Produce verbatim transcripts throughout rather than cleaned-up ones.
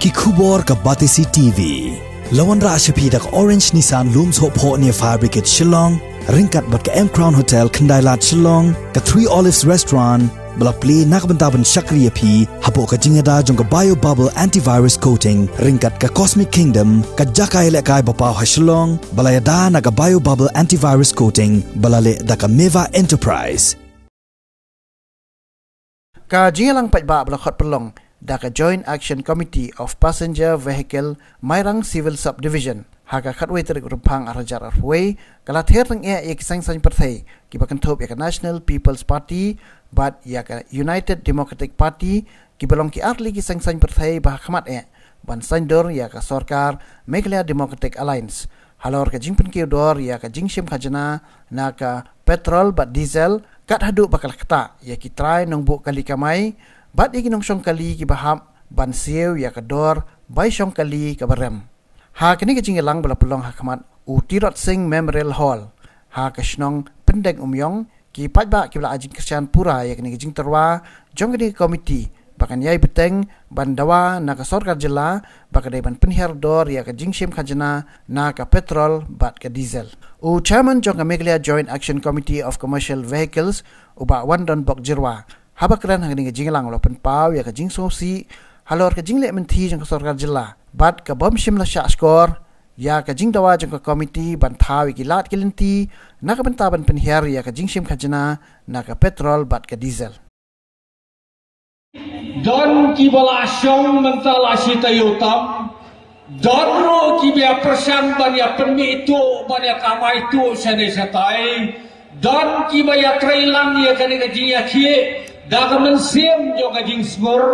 Ki khubor ka Batesi T V. La wanrah sha phi da ka Orange Nissan Lum Sohphoh near Fire Brigade Shillong, ryngkat bad ka M Crown Hotel Khyndailad Shillong, ka Three Olives Restaurant, ba la plie na ka bynta ban shakri ïa phi hapoh ka jingïada jong ka Bio Bubble Antivirus Coating, ryngkat ka Cosmic Kingdom, ka jaka ïalehkai ba paw ha Shillong, ba la ïada na ka Bio Bubble Antivirus Coating, ba la leh da ka Meva Enterprise. Ka jingïalang paidbah ba la khot pynlong da ka Joint Action Committee of Passenger Vehicle, Mairang Civil Subdivision, ha ka khatwei tarik Rymphang arhajar arphew wei, ka la ther tyngeh ïa ki seng saiñ pyrthei kiba kynthup ïa ka National People's Party bad ïa ka United Democratic Party, kiba long ki artylli ki seng saiñ pyrthei ba ha khmat eh ban saiñdur ïa ka sorkar Meghalaya Democratic Alliance halor ka jingpynkiew dor ïa ka jingshim khajna na ka petrol bad diesel, kat haduh ba ka la ktah ïa ki trai nongbuh kali kamai bad ïa ki nongshong kali kiba hap ban siew ïa ka dor bai shong kali kaba rem. Ha kane ka jingïalang ba la pynlong ha khmat u Tirot Sing Memorial Hall ha ka shnong Pyndeng Umïong, ki paidbah kiba la ai jingkyrshan pura ïa kane ka jingtyrwa jong kane ka komiti ba kan ïai bteng ban dawa na ka sorkar jylla ba ka dei ban pynhiar dor ïa ka jingshim khajna na ka petrol bad ka diesel. U Chairman jong ka Meghalaya Joint Action Committee of Commercial Vehicles, u Bah Wandon Bokjyrwa, haba kren ha kane ka jingïalang, u la pynpaw ïa ka jingsngewsih halor ka jingleh mynthi jong ka sorkar jylla bad ka bym shym la shah shkor ïa ka jingdawa jong ka komiti ban thaw ïa ki lad ki lynti na ka bynta ban pynhiar ïa ka jingshim khajna na ka petrol bad ka diesel. Don kiba la shong mynta la shi taïew tam. Don ruh kiba ïa pyrshang ban ïa pynmih tuh, ban ïa kamai tuh shane shatai. Don kiba ïa trei lang ïa kane ka jingïakhih da ka mynsiem jong ka jingsngur.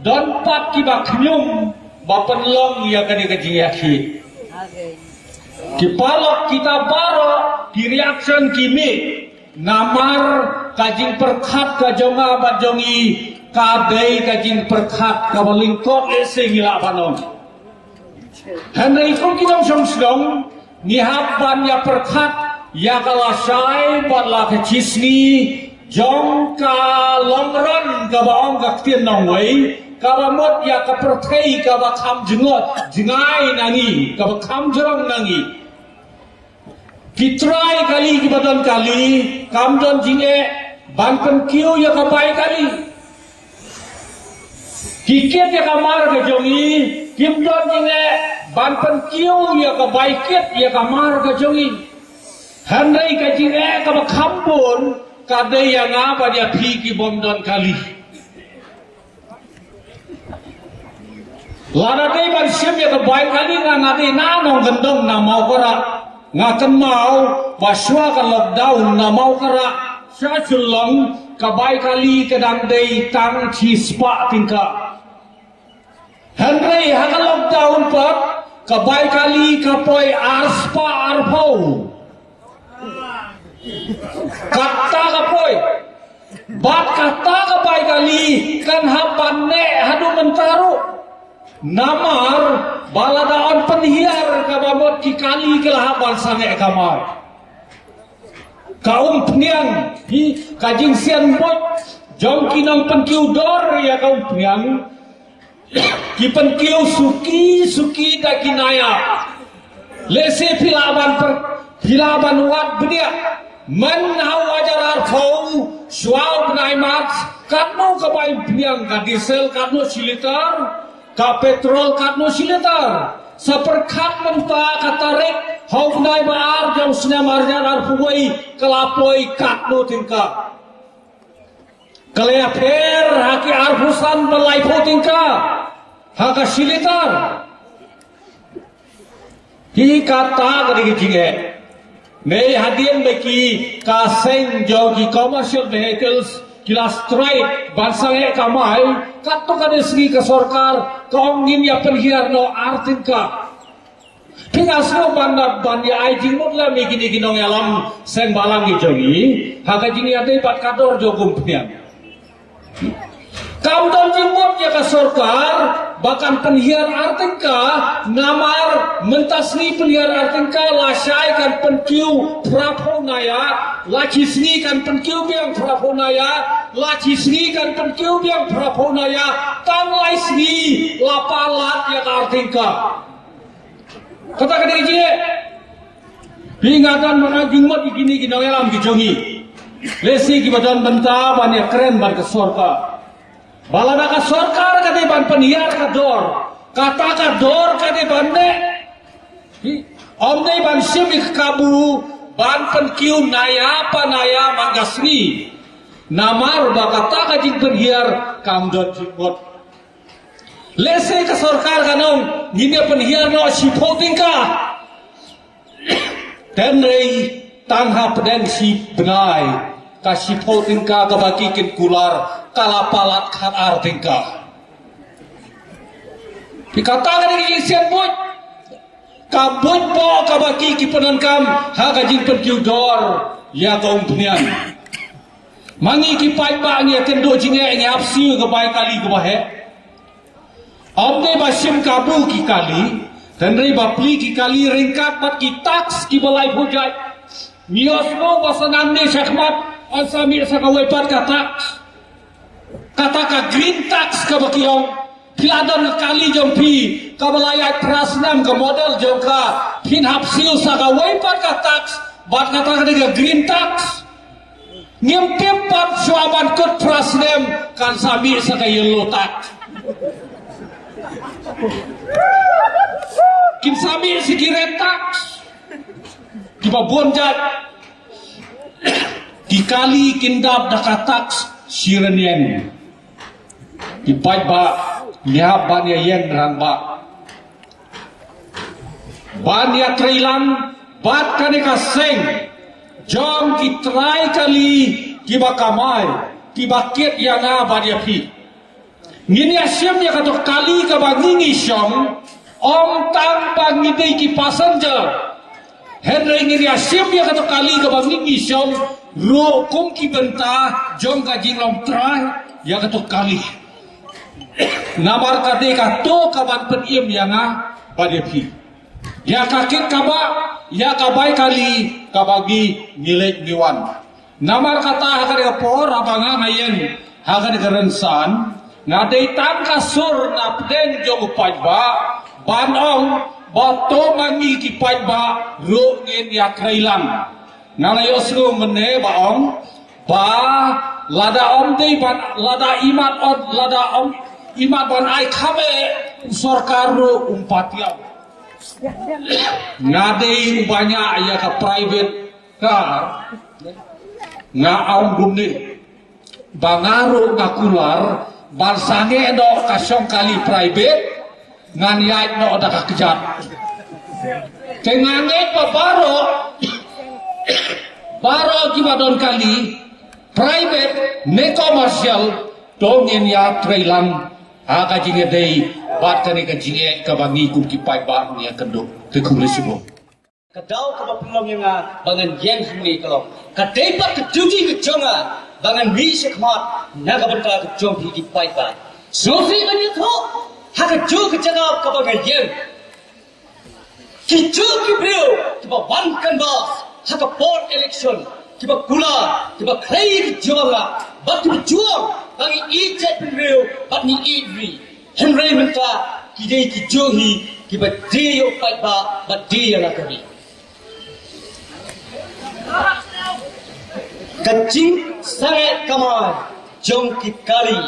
Don pat kiba khñium ba pynlong ïa kane ka jingïakhih. Ki paralok kita baroh ki reaction ki mih namar ka jingpyrkhat ka jong nga bad jong ngi ka dei ka jingpyrkhat kaba lyngkot lehse ngi lah ban ong. Hynrei kum ki nongshong shnong ngi hap ban ïa pyrkhat ïa ka lashai bad la ka shisngi jong ka long run kaba ong ka ktien nongwei, kaba mut ïa ka pyrthei kaba kham jngot jngai na ngi, kaba kham jrong na ngi. Ki trai kali kiba don kali kam don jingeh ban pynkiew ïa ka bai kali. Ki kit ïa ka mar ka jong ngi kim don jingeh ban pynkiew ïa ka bai kit ïa ka mar ka jong ngi. Hynrei ka jingeh kaba kham bun ka dei ïa nga bad ïa phi ki bym don kali. Lada dei ban shim ïa ka bai kali nga, nga dei na nongkyndong na Mawkyrah. Nga kynmaw ba shuwa ka lockdown na Mawkyrah sha Shillong ka bai kali ka dang dei tang shispah tyngka. Hynrei ha ka lockdown pat ka bai kali ka poi arspah arphew. Kata ka poi. Bad kata ka bai kali kan hap ban neh haduh mynta ruh. Namar ba lada yn pynhiar kaba mut ki kali ki la hap ban sangeh kamai. Ka umphniang hi ka jingsian mut jong ki nongpynkiew dor ïa ka umphniang. Ki pynkiew suki suki da ki naïa. Lehse phi lah ban per, phi lah ban wad bniah. Myn ha u hajar arphew shuwa u bnai March katno ka bai umphniang ka diesel, katno shi litar, ka petrol katno shi litar. Sa pyrkhat mynta ka tarik ha u bnai ba ar jong u snem ar hajar arphew wei ka la poi katno tyngka. Ka la ïapher ha ki arphew san ba laiphew tyngka ha ka shi litar. Hi kata ka dei ka jingeh. Mei hadien ba ki ka seng jong ki commercial vehicles ki la strike ban sangeh kamai, katto katne sngi ka sorkar ka ong ngin ïa pynhiar noh ar tyngka. Phi nga sngewbha ban ïa ai jingmut lem ïa kine ki nongïalam seng balang ki jong ngi ha ka jingïadei bad ka dor jong ka umphniang. Kam don jingmut ïa ka sorkar ba kan pynhiar ar tyngka, namar mynta sngi pynhiar ar tyngka, lashai kan pynkiew phraphew naïa, la shi sngi kan pynkiew biang phraphew naïa, la shi sngi kan pynkiew biang phraphew naïa, tang lai sngi la Palat ïa ka ar tyngka. Kata ka dei jingeh. Phi nga don mana jingmut ïa kine ki nongïalam ki jong ngi. Lehse kiba don bynta ban ïakren bad ka sorkar. Ba lada ka sorkar ka dei ban pynhiar ka dor, kata ka dor ka dei ban neh. Ym dei ban shim ïa ka kabu ban pynkiew naya pa naya man ka sngi. Namar ba kata ka jingpynhiar kam don jingmut. Lehse ka sorkar kan ong ngin ïa pynhiar noh shiphew tyngka. Hynrei tang hapdeng shi bnai ka shiphew tyngka kaba ki kin kular ka la palat khatar tyngka. Phi, kata ka dei ka jingsian buit. Ka buit bok kaba ki ki pyndonkam ha ka jingpynkiew dor ïa ka umphniang. Ma ngi ki paidbah ngi ïakynduh jingeh, ngi hap siew ka bai kali kaba heh. Ym dei ba shim kabu ki kali, hynrei ba plie ki kali ryngkat bad ki tax kiba laiphew jait. Ngi ïohsngew ba sa nangne shakhmat yn sa mih sa kawei pat ka tax. Kata ka green tax kaba ki ong. Phi la don ka kali jong phi kaba la ïaid phra snem, ka model jong ka, phin hap siew sa kawei pat ka tax. Bad kata ka dei ka green tax. Ngim tip pat shuwa ban kut phra snem kan sa mih sa ka yellow tax. Kin sa mih sa ki red tax. Kiba bun jait. Ki kali kin dap da ka tax shi rynïeng. Ki paidbah ngi hap ban ïa ïeng rangbah ban ïatreilang bad kane ka seng jong ki trai kali kiba kamai, kiba kit ïa nga bad ïa phi. Ngin ïa shim ïa kato kali kaba ngi ngi shong, ym tang ba ngi dei ki passenger. Hynrei ngin ïa shim ïa kato kali kaba ngi ngi shong ruh kum ki bynta jong ka jinglong trai ïa kato kali. Namar ka dei kato kaban pynim ïa nga bad ïa phi. Ïa ka kit kaba, ïa ka bai kali kaba ngi ngi leit ngi wan. Namar kata ha kane ka por haba nga nga ïeng ha kane ka rynsan, nga dei tang ka sur na pdeng jong u paidbah ban ong ba to ma ngi ki paidbah ruh ngin ïatreilang. Nga la ïohsngew mynne ba ong ba lada ym dei ban, lada imat ot, lada ym imat ban ai kham eh, u sorkar ruh um pat ïaw. Nga dei uba ñiah ïa ka private car, nga ong kumne ba nga ruh nga kular ban sangeh noh ka shong kali private, ngan ïaid noh da ka kjat. Te nga ngeit ba baroh, baroh kiba don kali private ne commercial, to ngin ïatreilang ha ka jingïadei bad kane ka jingeh kaba ngi kum ki paidbah ngi ïakynduh. Te khublei shibun. Ka daw kaba pynlong ïa nga ba ngan ïeng hangne ka long, ka dei pat ka duty ka jong nga ba ngan mih shakhmat na ka bynta ka jong phi ki paidbah. Sngewsih ban ïathuh ha kajuh ka jaka kaba nga ïeng. Kijuh ki briew kiba wan canvass ha ka por election, kiba kular, kiba khlei ki jong nga bad kiba juang ba ngi ïeit jaitbynriew bad ngi ïeit ri. Hynrei mynta ki dei kijuh hi kiba die ïa u paidbah bad die ïa la ka ri. Ka jingsangeh kamai jong ki kali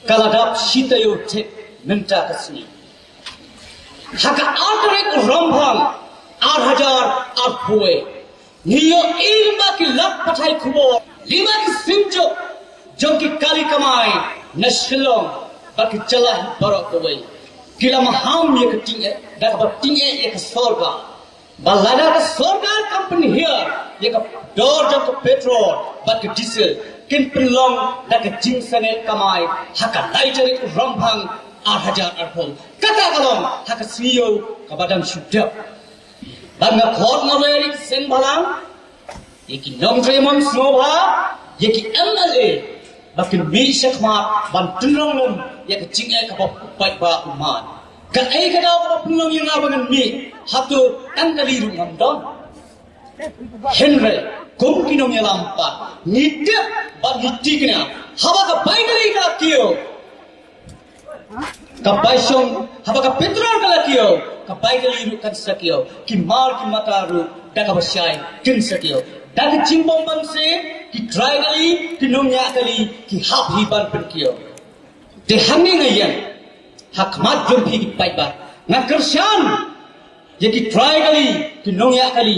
ka la dap shi taïew thik mynta ka sngi. Ha ka ar tarik u Rymphang ar hajar arphew wei, ngi ïohi ba ki lad pathai khubor, lima ki synjuk jong ki kali kamai na Shillong bad ki jylla baroh kawei ki la maham ïa ka tyngeh, da kaba tyngeh ïa ka sorkar. Ba lada ka sorkar kam pynhiar ïa ka dor jong ka petrol bad ka diesel, kin pynlong da ka jingsangeh kamai ha ka lai tarik u Rymphang ar hajar arphew. Kata ka long ha ka sngi ïew kaba dang shu dep. Bad nga khot nga wer ïa ki seng bhalang, ïa ki nongtrei mon sngewbha, ïa ki M L A, ba kin mih shakhmat ban pynlong lem ïa ka jingeh kaba u paidbah u man. Kaei ka daw kaba pynlong ïa nga ba ngan mih? Hato tang kali ruh ngam don? Hynrei kum ki nongïalam pat ngi tip bad ngi thikna, haba ka bai kali ka kiew, Ka bai shong, haba ka petrol ka la kiew, ka bai kali ruh kan sa kiew, ki mar ki mata ruh da kaba shai kin sa kiew. Da ka jingbym banse, ki trai kali, ki nongñiah kali, ki hap hi ban pynkiew. Te hangne nga ïeng ha khmat jong phi ki paidbah, nga kyrshan ïa ki trai kali, ki nongñiah kali,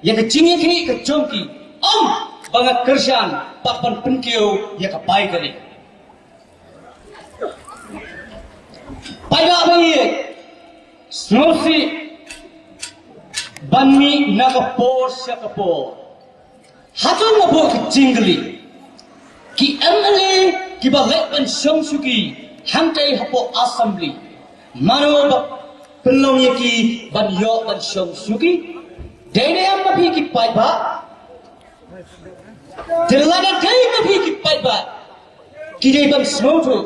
ïa ka jingïakhih ka jong ki. Ym ba nga kyrshan pat ban pynkiew ïa ka bai kali. Paidbah ba ïeit, sngewsih ban mih na ka por sha ka por. Hato nga buh ka jingkylli, ki M L A kiba leit ban shong shuki hangtei hapoh Assembly, mano ba pynlong ïa ki ban ïoh ban shong shuki? Dei ne em ma phi ki paidbah? Te lada dei ma phi ki paidbah, ki dei ban sngewthuh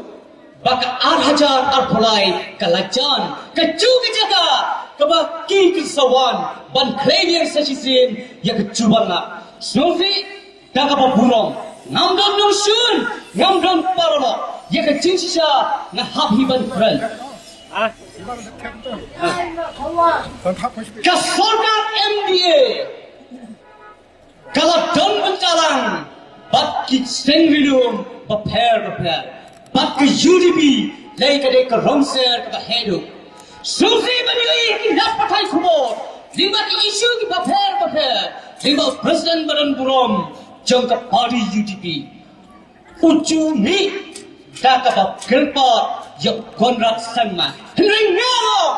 ba ka ar hajar arphew lai ka la jan, ka ju ka jaka kaba ki kyrsa wan ban khlei biang sa shisien ïa ka juban la. Sngewsih da kaba burom, ngam don nongshun, ngam don paralok, ïa ka jingshisha nga hap hi ban kren. Ka sorkar M D A ka la don bynta lang bad ki seng ri lum bapher bapher, bad ka U D P lei ka dei ka rongser kaba heh duh. Sngewsih ban ïohi ha ki lad pathai khubor lyngba ki issue ki bapher bapher, lyngba u president ba don burom jong ka party U D P. U ju mih da kaba kyrpad ïa u Conrad Sangma. Hynrei nga ong,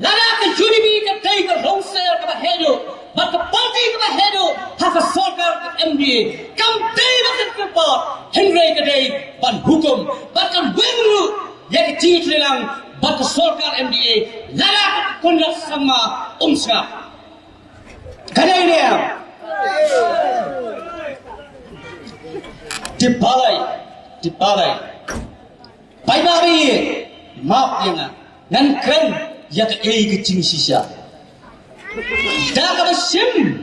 lada ka U D P ka dei ka rongser kaba heh duh bad ka party kaba heh duh ha ka sorkar ka M D A, kam dei ban kyrpad, hynrei ka dei ban hukum bad kan weng ruh ïa ka jingïatreilang bad ka sorkar M D A lada ka Conrad Sangma um sngap. Ka dei ne em? Te balei, te balei? Paidbah ba ïeit, map ïa nga, ngan kren ïa kaei ka jingshisha. Da kaba shim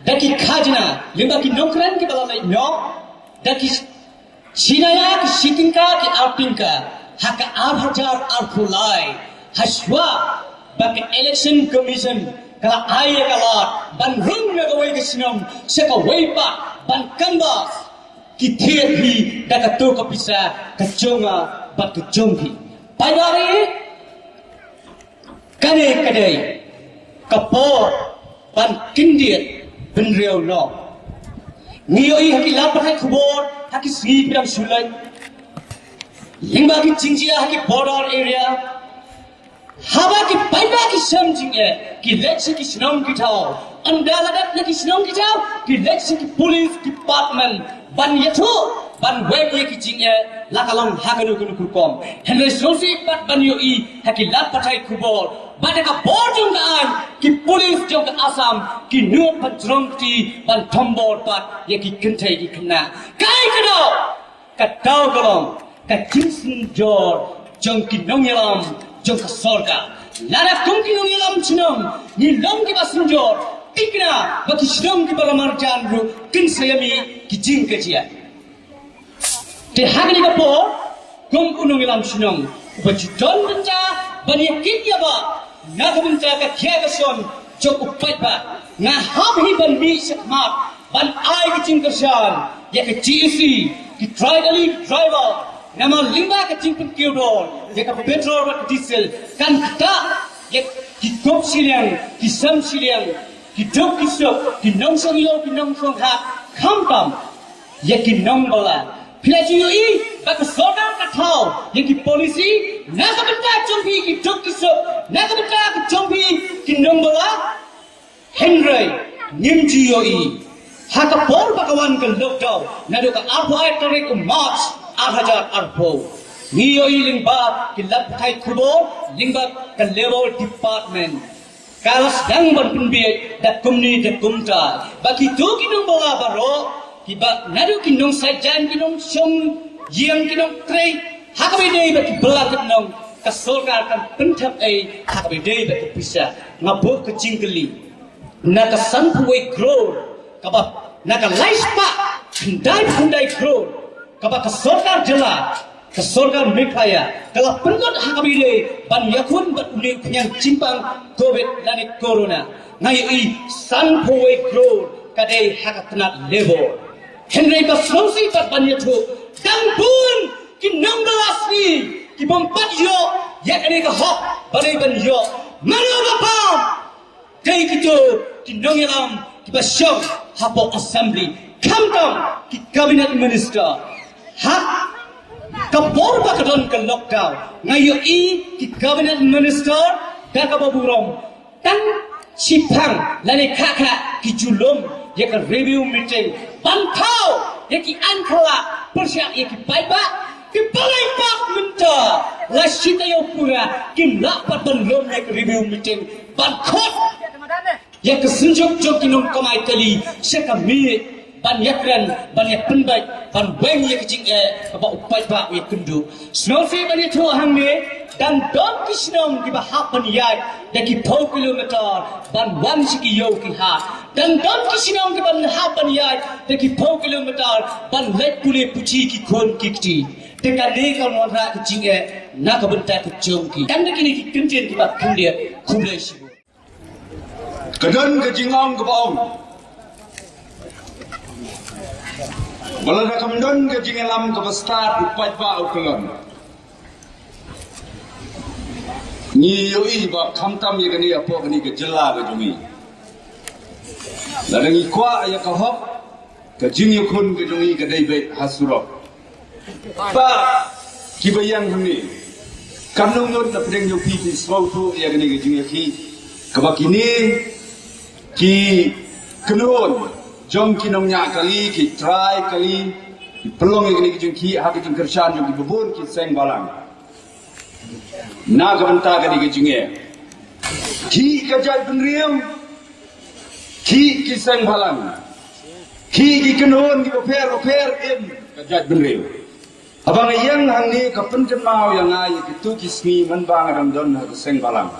da ki khajna lyngba ki nongkren kiba la leit noh, da ki shi naya ki shi tyngka ki ar tyngka ha ka ar hajar arphew lai, hashwa ba ka Election Commission ka la ai ïa ka lad ban rung na kawei ka shnong sha kawei pat ban canvass ki thied hi da kato ka pisa ka jong nga bad ka jong phi. Paidbah ba ïeit, kane ka dei ka por ban kyndit bynriew noh. Ngi ïohi ha ki lad pathai khubor ha ki sngi ba dang shu leit, lyngba ki jingjia ha ki border area, haba ki paidbah ki sem jingeh ki leit sha ki shnong ki thaw, ynda la dep na ki shnong ki thaw ki leit sha ki police department ban ïathuh, ban weng ïa ki jingeh, la ka long ha kano kano ka rukom. Hynrei sngewsih pat ban ïohi ha ki lad pathai khubor ba da ka bor jong ka aiñ, ki police jong ka Assam ki nud ban jrong kti ban thombor pat ïa ki kynthei ki khynnah. Kaei kano? Ka daw ka long ka jingsynjor jong ki nongïalam jong ka sorkar. Lada kum ki nongïalam shnong ngi long kiba synjor, thikna ba ki shnong kiba la marjan ruh kin sa ïa mih ki jingkajia. Te ha kane ka por, kum u nongïalam shnong uba ju don bynta ban ïa kit ïa bah na ka bynta ka khia ka shon jong u paidbah, nga hap hi ban mih shakhmat ban ai ka jingkyrshan ïa ka G A C, ki trai kali, ki driver, namar lyngba ka jingpynkiew dor ïa ka petrol bad ka diesel kan ktah ïa ki kup shiliang, ki sem shiliang, ki duk ki suk, ki nongshong ïew, ki nongshong hap, khamtam ïa ki nongbala. Phi la ju ïohi ba ka sorkar ka thaw ïa ki policy na ka bynta jong phi ki duk ki suk, na ka bynta ka jong phi ki nongbala. Hynrei ngim ju ïohi ha ka por ba ka wan ka lockdown naduh ka arphew ar tarik u March ar hajar arphew. Ngi ïohi lyngba ki lad pathai khubor, lyngba ka Labour Department, ka la sdang ban pynbiej da kumne da kumta ba kito ki nongbala baroh kiba naduh ki nongsaitjaiñ, ki nongshong ïing, ki nongtrei ha kaba ïadei bad ki bylla kyndong, ka sorkar kan pynthep ei ha kaba ïadei bad ka pisa. Nga buh ka jingkylli, na ka sanphew wei klur kaba, na ka lai spah khyndai phew khyndai klur kaba ka sorkar jylla Ka sorkar Meghalaya ka la pynlut ha kaba ïadei ban ïakhun bad une u khñiang jingpang Covid lane Corona. Nga ïohi sanphew wei klur ka dei ha ka tnat Labour. Hynrei ba sngewsih pat ban ïathuh, dang bun ki nongbylla sngi ki bym pat ïoh ïa kane ka hok ba dei ban ïoh. Mano ba pam? Dei kito ki nongïalam kiba shong hapoh Assembly, khamtam ki Cabinet Minister. Ha ka por ba ka don ka lockdown, nga ïohi ki Cabinet Minister da kaba burom tang shiphang lane khah khah ki ju lum ïa ka review meeting ban thaw ïa ki aiñ khyllah pyrshah ïa ki paidbah. Ki paidbah mynta la shi taïew pura kim lah pat ban lum ïa ka review meeting ban khot ïa ka synjuk jong ki nongkamai kali sha ka miej ban ïakren, ban ïapynbeit, ban weng ïa ka jingeh kaba u paidbah u ïakynduh. Sngewsih ban ïathuh hangne, dang don ki shnong kiba hap ban ïaid da ki phew kilometer ban wan sha ki ïew ki hat. Dang don ki shnong kiba hap ban ïaid da ki phew kilometer ban leit pule puthi ki khun ki kti. Te kane ka long ka jingeh na ka bynta ka jong ki. Tang da kine ki kyntien kiba khyndiat, khublei shibun. Ka don ka jingong kaba ong ba lada kam don ka jingïalam kaba stad, u paidbah u kyllon. Ngi ïohi ba khamtam ïa kane hapoh kane ka jylla ka jong ngi, lada ngi kwah ïa ka hok, ka jingïakhun ka jong ngi ka dei beit ha surok. Ba kiba ïeng hangne, kan nang nud na pdeng jong phi phin sngewthuh ïa kane ka jingïakhih kaba kine ki kynhun jong ki nongñiah kali, ki trai kali, ki pynlong ïa kane ka jingkhih ha ka jingkyrshan jong kiba bun ki seng balang. Na ka bynta kane ka jingeh, khih ka jaitbynriew, khih ki seng balang, khih ki kynhun kiba pher bapher, im ka jaitbynriew. Haba nga ïeng hangne, ka pynkynmaw ïa nga ïa kito ki sngi mynba nga dang don ha ka seng balang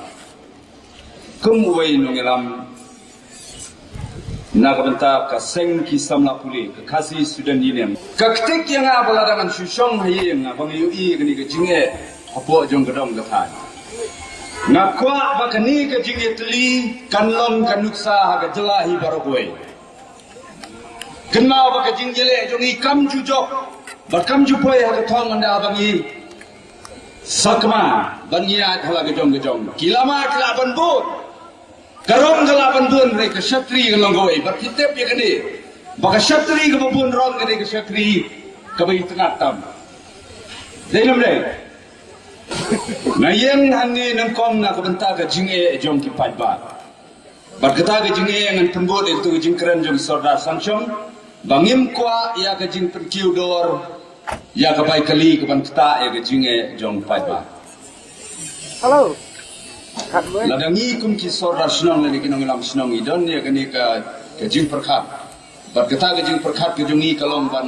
kum uwei u nongïalam na ka bynta ka seng ki samla pule, ka Khasi Students' Union. Ka ktik ïa nga ba lada ngan shu shong ha ïing, haba nga ïohi kane ka jingeh hapoh jong ka dong ka thaiñ. Nga kwah ba kane ka jingeh tylli kan long ka nuksa ha ka jylla hi baroh kawei. Kynmaw ba ka jingïaleh jong ngi kam ju jop bad kam ju poi ha ka thong ynda ba ngi sakma ban ïaid ha la ka jong ka jong. Ki lama ki lah ban bun, ka rong ka lah ban bun, hynrei ka shatri ka long kawei. Bad ki tip ïa kane, ba ka shatri kaba bun rong ka dei ka shatri kaba itynnad tam. Dei ne ym dei? Nga ïeng hangne nyngkong na ka bynta ka jingeh jong ki paidbah. Bad kata ka jingeh ngan pynbud ïa kata ka jingkren jong Sordar Sangshong ba ngim kwah ïa ka jingpynkiew dor ïa ka bai kali kaban ktah ïa ka jingeh jong paidbah. Hello. Lada ngi kum ki sordar shnong lane ki nongïalam shnong ngi don ïa kane ka, ka jingpyrkhat, bad kata ka jingpyrkhat ka jong ngi ka long ban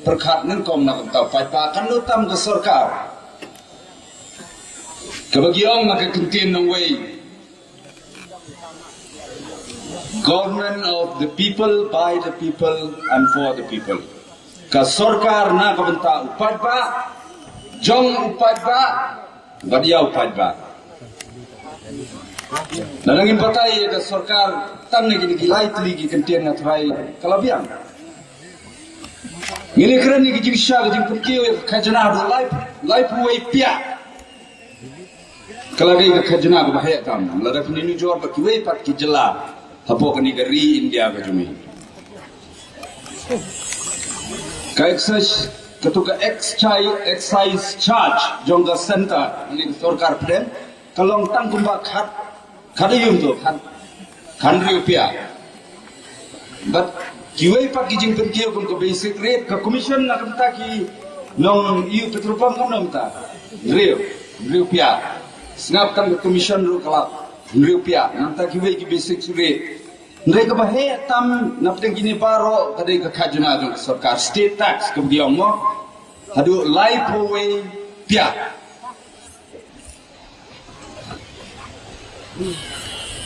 pyrkhat nyngkong na ka bynta paidbah, kan lut tam ka sorkar. Kaba ki ong na ka kyntien nongwei, Government of the people, by the people and for the people. Ka sorkar na ka bynta u paidbah, jong u paidbah bad ïa u paidbah. Lada ngim batai ïa ka sorkar tang na kine ki lai tylli ki kyntien, nga tharai ka la biang. Ngin ïakren ïa ka jingshisha ka jingpynkiew ïa ka khajna haduh lai, laiphew wei piah. Ka la dei ka khajna kaba heh tam lada phin ïanujor bad kiwei pat ki jylla hapoh kane ka ri India ka jong ngi. Ka excise, kato ka excise, excise charge jong ka centre, lane ka sorkar pdeng, ka long tang kumba khat, khat ïa u to, khat, khathynriew piah. Bad kiwei pat ki jingpynkiew kum ka basic rate, ka commission na ka bynta ki nong ïuh petrol pump, kam nang ta hynriew, hynriew piah. Sngap tang ka commission ruh ka la hynriew piah, nangta kiwei ki basic rate. Hynrei kaba heh tam na pdeng kine baroh ka dei ka khajna jong ka sorkar, state tax kaba ki ong mo, haduh laiphew wei piah.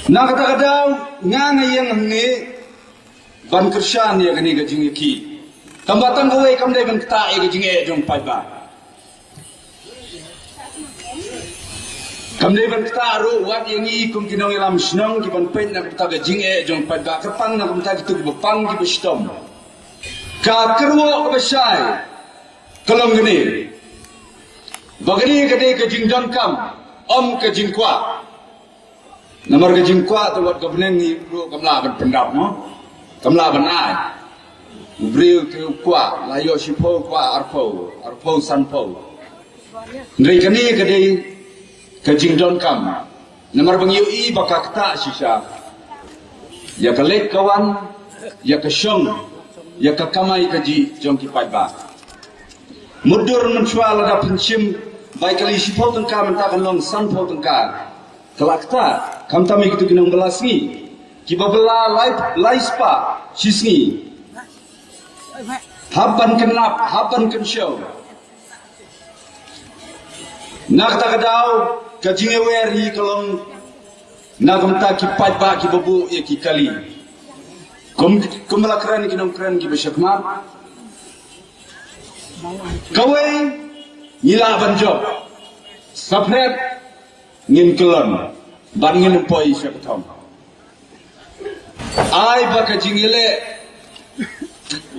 Na kata ka daw nga, nga ïeng hangne ban kyrshan ïa kane ka jingïakhih. Tangba tang kawei kam dei ban ktah ïa ka jingeh jong paidbah. Kam dei ban ktah ruh wat ïa ngi kum ki nongïalam shnong ki ban peit na ka bynta ka jingeh jong paidbah, kyrpang na ka bynta kito kiba pang kiba shitom. Ka kyrwoh kaba shai ka long kane, ba kane ka dei ka jingdonkam, ym ka jingkwah. Namar ka jingkwah te wat ka bneng ngi ruh kam lah ban pyndap, mo, kam lah ban ai. U briew te u kwah, la ïoh shiphew kwah arphew, arphew sanphew. Hynrei kane ka dei ka jingdonkam. Namar ba ngi ïohi ba ka ktah shisha ïa ka leit ka wan, ïa ka shong, ïa ka kamai kajih jong ki paidbah. Mutdur mynshuwa lada pynshim bai kali shiphew tyngka, mynta kan long sanphew tyngka. Ka la ktah, khamtam ïa kito ki nongbylla sngi kiba bylla lai, lai spah shi sngi. Hap ban kynlap, hap ban kynshew. Na kata ka daw, ka jingïawer hi ka long na ka bynta ki paidbah kiba buh ïa ki kali. Kum, kum la kren ki nongkren kiba shakhmat. Kawei, ngi lah ban jop. Saphriang ngin kyllon, ban ngin ym poi sha ka thong. Ai ba ka jingïaleh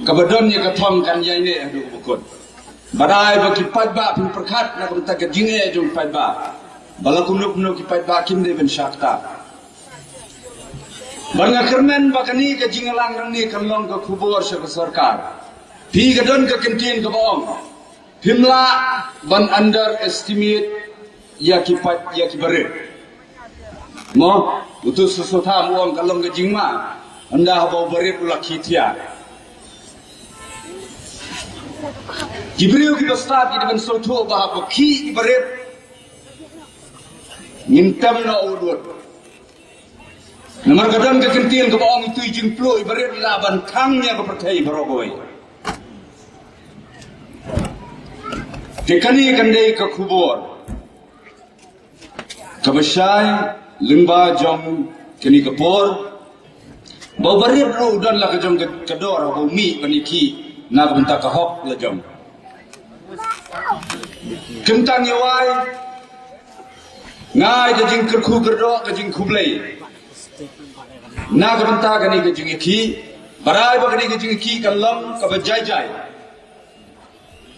kaba don ïa ka thong kan ïaineh haduh kaba kut. Bad ai ba ki paidbah phin pyrkhat na ka bynta ka jingeh jong paidbah, ba la kumno kumno ki paidbah kim dei ban shah ktah. Bad nga kyrmen ba kane ka jingïalang nangne kan long ka khubor sha ka sorkar. Phi, ka don ka kyntien kaba ong, phim lah ban underestimate ïa ki paid, ïa ki barit. Mo, utu Soso Tham u ong ka long ka jingma, ynda haba u barit u la khie thiah. Ki briew kiba stad ki dei ban sngewthuh ba haba khie ki barit, ngin tem noh u dud. Namar ka don ka kyntien kaba ong, itu i jingpluh i barit i lah ban khang ïa ka pyrthei baroh kawei. Te kane kan dei ka khubor kaba shai lyngba jong kane ka por, ba u barit ruh u don la ka jong ka, ka dor haba u mih ban ïakhih na ka bynta ka hok la jong. Kyntang ïa wai, nga ai ka jingkyrkhu kyrdoh, ka jingkhublei na ka bynta kane ka jingïakhih. Bad ai ba kane ka jingïakhih kan long kaba jai jai.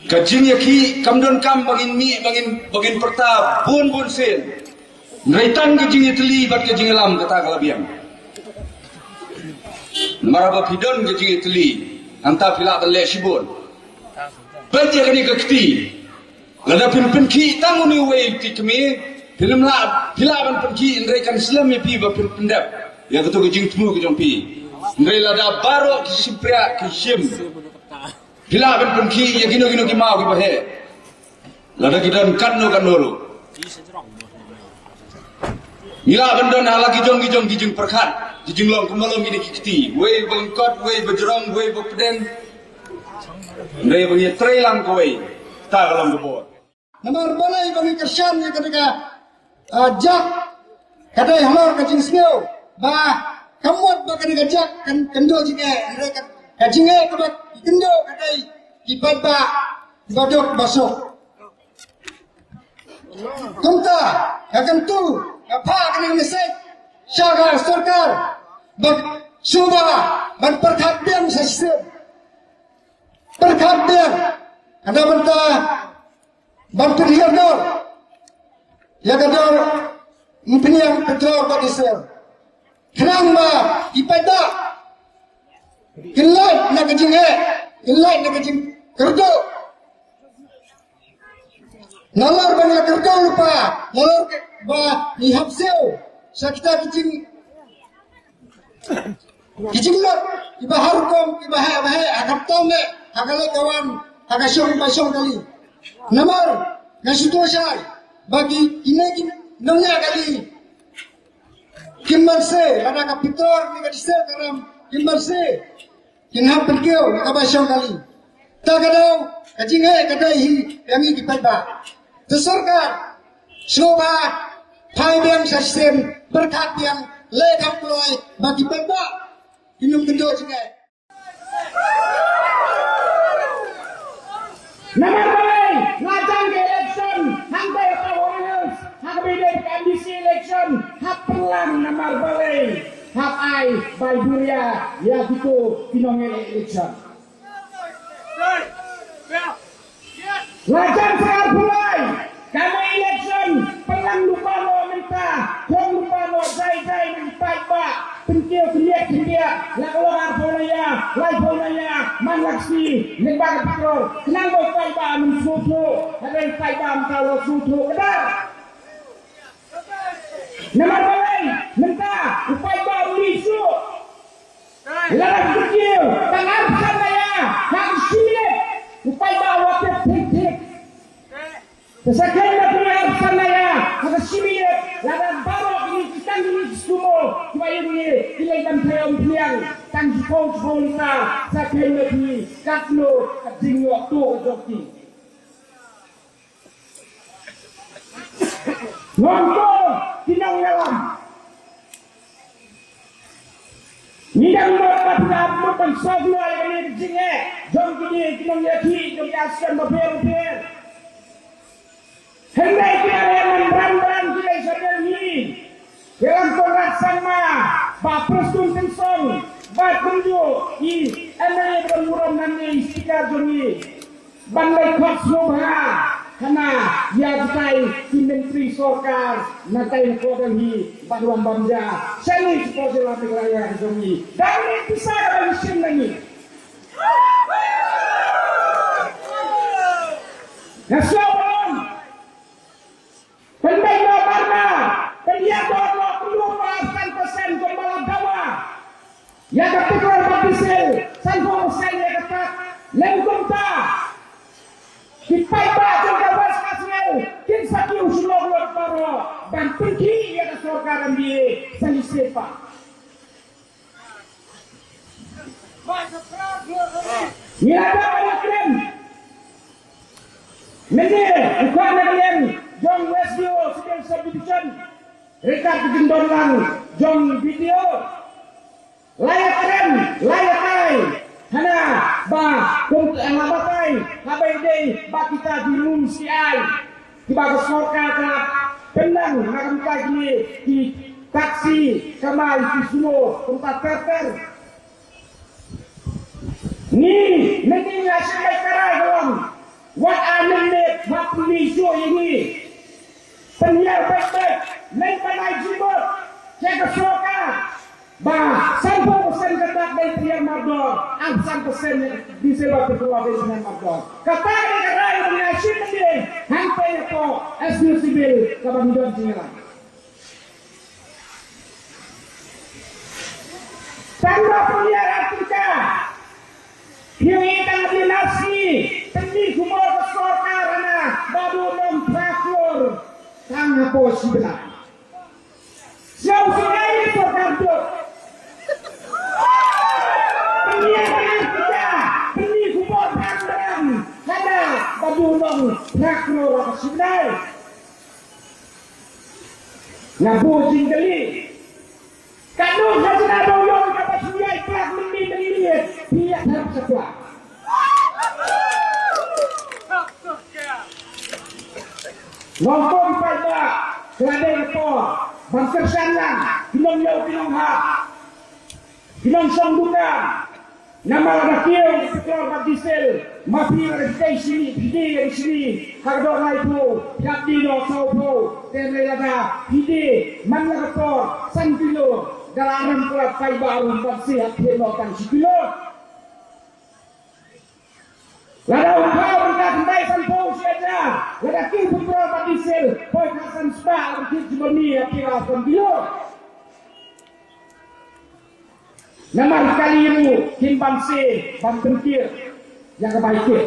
Ka jingïakhih kam donkam ba ngin mih, ba ngin, ba ngin pyrta bun bun sien. Hynrei tang ka jingïatylli bad ka jingïalam kata ka la biang. Namar haba phi don ka jingïatylli, hangta phi lah ban leh shibun. Peit ïa kane ka kti. Lada phin pynkhih tang une uwei u kti kmie, phin ym lah, phi lah ban pynkhih, hynrei kan slem ïa phi ba phin pyndep ïa kato ka jingthmu ka jong phi. Hynrei lada baroh ki shympriah ki shim, phi lah ban pynkhih ïa kino kino ki maw kiba heh, lada ki don katno katno ruh. Ngi lah ban don ha la ki jong ki jong ki jingpyrkhat, ki jinglong kumba long kine ki kti. Wei ba lyngkot, wei ba jrong, wei ba pdeng. Hynrei ba ngi trei lang kawei, kata ka long ka bor. Namar balei ba ngi kyrshan ïa kane ka, ah, jak? Ka dei halor ka jingsngew ba ka mut ba kane ka jak kan kynduh jingeh, hynrei ka, ka jingeh kaba kynduh ka dei ki paidbah ba duk ba suk. Kumta nga kyntu, nga phah kane ka message sha ka sorkar, ba sngewbha ban pyrkhat biang sa shisien. Pyrkhat biang, ka dei ban ta ban pynhiar dor ïa ka dor pynïaid petrol bad diesel. Khnang ba ki paidbah kin lait na ka jingeh, kin lait na ka jingkyrduh. Nalor ba ngi la kyrduh lypa, nalor ba ngi hap siew sha kita ki jing ki jinglong kiba har rukom, kiba heh ba heh, ha ka tom eh, ha ka leit ka wan, ha ka shong ba shong kali. Namar nga sngewthuh shai ba ki, kine ki nongñiah kali kim banse, lada ka petrol ne ka diesel ka ram, kim banse, kin hap pynkiew na kaba shong kali. Ta ka daw ka jingeh ka dei hi ïa ngi ki paidbah. Te sorkar, sngewbha phai biang sa shisien, pyrkhat biang, leh kham kloi ba ki paidbah kin ym kynduh jingeh. Namar balei nga jam ka election hangtei ha Garo Hills, ha kaba Ka M D C election hap pynlang namar balei hap ai bai buria ïa kito ki nongïaleh election. La jan sa arphew lai ka election pynlang lypa noh mynta, khong lypa noh jai jai na ki paidbah, pynkiew khyndiat khyndiat la ka long arphew na ïa laiphew na ïa man la ka sngi lyngba ka patrol khnang ba u paidbah un sngewthuh, hynrei u paidbah mynta u la sngewthuh kdar. Namar balei mynta u paidbah u lih shuh. Lada ka kiew tang arphew percent na ïa ha ka shi minit, u paidbah u la tip thik thik. Te sa khein na phi arphew percent na ïa ha ka shi minit, lada baroh kine ki tang kine ki sumo kiba ïeng ngi ki leit ban thait ym pynïang tang shiphew shiphew lita, sa khein na phi katno ka jingïoh tuh ka jong ki. Ngongkor ki nongïalam. Ngi dang mut ba phi ap mut ban sngewthuh ïa kane ka jingeh jong kine ki nongïakhih jong ki arsien bapher bapher. Hynrei ki la ïa man bran bran ki la ïa shah Delhi. Ïalam Conrad Sangma, Bah Prestone Tynsong, bad kumjuh i M L A ba don burom hangne, i Speaker jong ngi. Ban leit khot sngewbha hana ïa kitai ki myntri sorkar na tai na Delhi bad ruh bam ja shane sha jylla Meghalaya ka jong ngi. Dang leit pisa ka ban shim na ngi. Nga sngew ba long Pynbeit noh Barma, pynïador noh kylluid ba san percent kumba la dawa. Ïa ka petrol bad diesel, sanphew percent ïa ka tax. Lem kumta, ki paidbah jong ka West Khasi Hills kin sa kiew shlok lut baroh ban pynkhih ïa ka sorkar M D A sa shisien pat. Ngi la dap ban ïakren. Mynne u khun na ka liang jong S D O Civil Subdivision, ryngkat ka jingdon lang jong D T O, la ïakren, la ïatai hana ba kum, la batai haba ïadei bad kita ki rules ki aiñ kiba ka sorkar ka la pynlong na ka bynta kine ki taxi, kamai, ki sumo, kumta ter ter. Ngi mynta ngi la shim beit ka rai ka long, wat ar miet miet hap pynmih shuh ïa ngi. Pynhiar beit beit, leit ban ai jingmut sha ka sorkar. Ba sanphew percent ka tax dei pynhiar mardor, arphew san percent ïa ka diesel bad petrol dei pynhiar mardor. Kata ka dei ka rai ba ngi la shim mynne hangtei hapoh S D O Civil kaba ngi don jingïalang. Tang ba pynhiar artika, phi ïohi tang ha N R C, pynmih khubor ka sorkar hana ba dei nong phra klur tang hapoh shi bnai. Sngewsih ïa ka sorkar tu. Pynïaid pynïaid kita, pynïaid khubor tang tang. Hada ba dei nong phra klur ha ka shi bnai. Nga buh jingkylli. Katno khajna ba u ïoh kaba shu ïaid plak mynmiet mynmiet, phi ïaid hap sa plak. Nongpom paidbah, ka la dei ka por ban kyrshan lang ki nongñiew ki nonghap, ki nongshong dukan. Namar lada kiew petrol bad diesel, ma phi lada phi dei shini, phi die ïa ka shini ha ka dor laiphew, phi hap die noh sawphew. Te hynrei lada phi die man la ka por san kilo, da la rem palat paidbah ruh ban sah hap thied noh tang shi kilo. Lada u phaw ryngkat khyndai sanphew shi hajar, lada kiew petrol bad diesel poi khatsan spah, lada kiew jingmane ïa ki la san kilo. Namar kali ruh kin ban sah ban pynkiew ïa ka bai kiew.